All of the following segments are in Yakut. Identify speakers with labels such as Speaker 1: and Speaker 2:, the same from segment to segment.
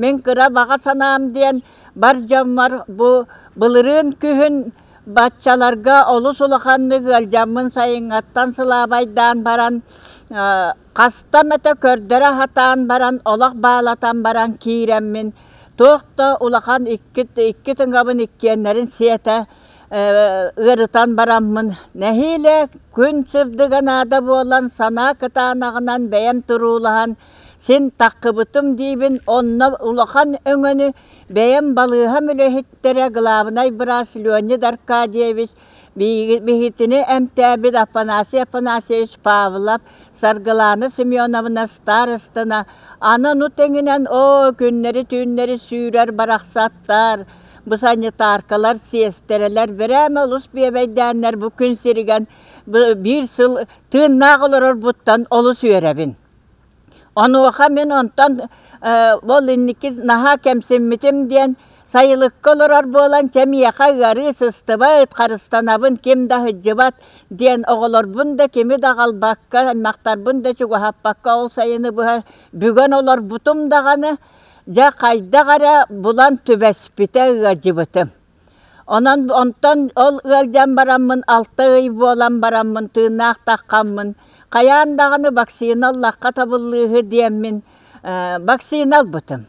Speaker 1: Мин кыра баҕа санаам диэн бар дьоммор бу былырыын күһүн баччаларга олус улаханнык ыалдьаммын сайыҥҥаттан сылаабайдаан баран хаста эмэтэ көрдөрө сатаан баран олох баалатан баран киирэммин туох да улахан икки тыҥабын иккиэннэрин сиэтэ ыарытан бараммын нэһиилэ күн сырдыга наада буолан санаа кытаанаҕынан бэйэм туруулаһан син таххыбытым диибин онно улахан өҥөнү бэйэм балыыһам үлэһиттэрэ главнай быраас Леонид Аркадьевич биһитини эмтээбит Афанасий Афанасьевич Павлов Саргылана Семеновна Старостина аны ону тэҥинэн оо күннэри-түүннэри сүүрэр барахсаттар бу санитаркалар, сиэстэрэлэр бэрээмэ олус биэбэйдээннэр бу күн сиригэн биир сыл тыыннаах олорорбуттан олус үөрэбин. Онуоха мин онтон ол инники наһаа кэмсиммитим диэн сайылыкка олорор буолан чэ миэхэ ыарыы сыстыбат, харыстанабын ким да сылдьыбат диэн оҕолорбун да кими да аҕалбакка, аймахтарбын да чугаһаппакка ол сайыны быһа бүгэн олорбутум даҕаны дьэ хайдах эрэ булан түбэспитэ ыалдьыбытым. Онон онтон ол ыалдьан бараммын 6 ый буолан бараммын тыыннаах таххаммын хайаан даҕаны вакцина ыллахха табыллыыһы диэммин вакцина ылбытым.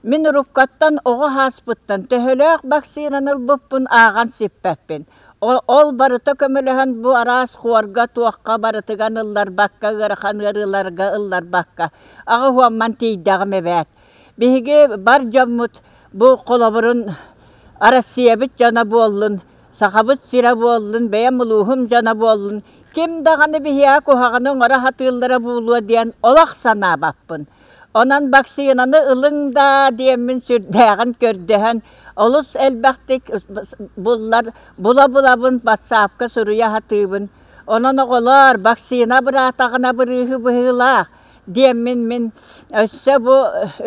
Speaker 1: Мин уруккаттан оҕо ааспыттан төһөлөөх вакцинаны ылбыппын ааҕан сиппэппин. Ол барыта көмөлөһөн бу араас хуорга туохха барытыгар ылларбакка ыарахан ыарыыларга ылларбакка аҕа уомман тиийдэҕим эбээт. Биһиги бар дьоммут бу холобурун Россиябыт дьоно буоллун, Сахабыт сирэ буоллун, бэйэм улууһум дьоно буоллун, ким даҕаны биһиэхэ куһаҕаны оҥоро сатыыллара буолуо диэн олох санаабаппын. Онон вакцинаны ылыҥ да диэммин сүрдээҕин көрдөһөн, олус элбэхтик буллар, була-булабын батсаапка суруйа сатыыбын. Онон оҕолоор, вакцина быраатаҕына бырыыһы быһыылаах диэммин мин өссө бу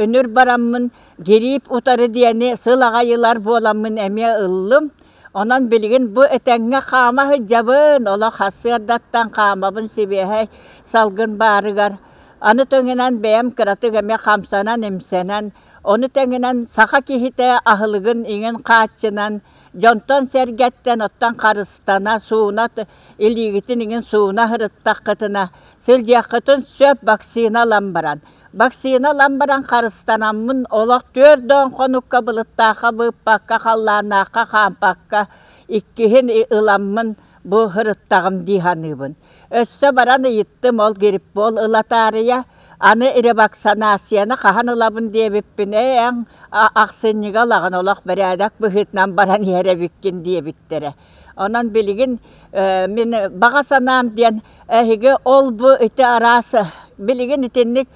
Speaker 1: үнүр бараммын гириип утары диэни сыл аҕай ылар буоламмын эмиэ ыллым. Онон билигин бу этэҥҥэ хаама сылдьабын, олох сарсыардаттан хаамабын сибиэһэй салгын баарыгар. Аны тэҥинэн бэйэм кыратык эмиэ хамсанан-имсэнэн, ону тэҥинэн саха киһитэ аһылыгын иҥин хааччынан, дьонтон-сэргэттэн оттон харыстана, сууна илиигитин иҥин сууна сырыттаххытына, сылдьыаххытын сөп вакцина ылан баран. Вакцина ылан баран харыстанаммын олох 4 хонукка былыттаахха быыппакка, халлааннаахха хаампакка иккиһин ыламмын бу сырыттаҕым дии саныыбын. Өссө баран ыйыттым, ол гриппол ыла таарыйа, аны ревакцинацияны хаһан ылабын диэбиппин, ээ эн ахсынньыга ылаҕын, олох бэрээдэк быһыытынан баран иһэр эбиккин диэбиттэрэ. Онон билигин мин баҕа санаам диэн эһиги ол-бу ити араас билигин итинник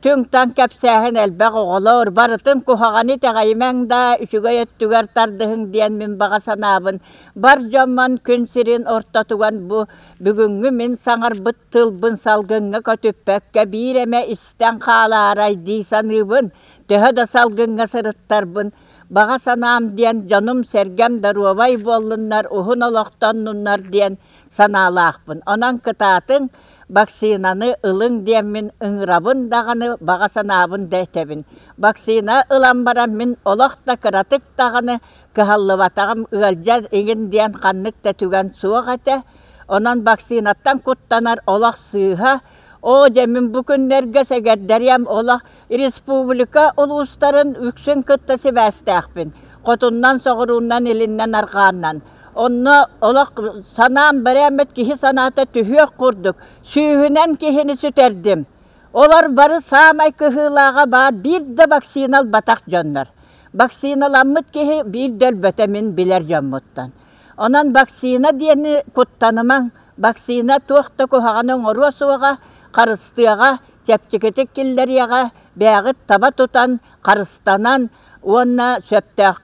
Speaker 1: түҥ-таҥ кэпсээһин элбэх оҕолор барытын куһаҕаны итэҕэйимэҥ да үчүгэй өттүгэр тардыһыҥ диэн мин баҕа санаабын бар дьоммон күн сирин ортотугар бу бүгүҥҥү мин саҥарбыт тылбын салгыҥҥа көтүппэккэ биир эмэ истэн хаалаарай дии саныыбын төһө да салгыҥҥа сырыттарбын баҕа санаам диэн дьонум-сэргэм доруобай буоллуннар уһун олохтоннуннар диэн санаалаахпын. Онон кытаатыҥ, вакцинаны ылыҥ диэммин ыҥырабын даҕаны, баҕа санаабын да этэбин. Вакцина ылан баран мин олох да кыратык даҕаны кыһаллыбатаҕым, ыалдьар игин диэн ханнык да түгэн суох этэ. Онон вакцинаттан куттанар олох сыыһа. Оо, дьэ, мин бу күннэргэ сэгэрдэриэм олох республика улуустарын үксүн кытта сибээстээхпин. Хотуннан, соҕурууннан, илиннэн, арҕааннан. Онно олох санаам бэрээбит киһи санаата түһүөх курдук сүүһүнэн киһини сүтэрдим. Олор бары саамай кыһыылааҕа баар биир да вакцина ылбатах дьоннор. Вакциналаммыт киһи биир да өлбөтө мин билэр дьоммуттан. Онон вакцина диэни куттанымаҥ. Вакцина туох да куһаҕаны оҥоруо суоҕа, харыстыаҕа, чэпчэкитик киллэриэҕэ, бэйэҕит таба тутан, харыстанан уонна сөптөөх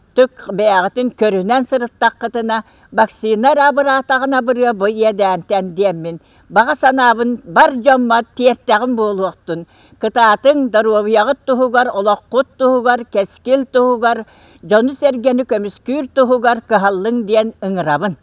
Speaker 1: бэйэҕитин көрүнэн сырыттаххытына, вакцина эрэ абыраатаҕына абырыа бу иэдээнтэн диэммин, баҕа санаабын бар дьоммор тиэртэҕим буолуохтун. Кытаатыҥ, доруобуйаҕыт туһугар, олоххут туһугар, кэскил туһугар, дьону-сэргэни көмүскүүр туһугар кыһаллыҥ диэн ыҥырабын.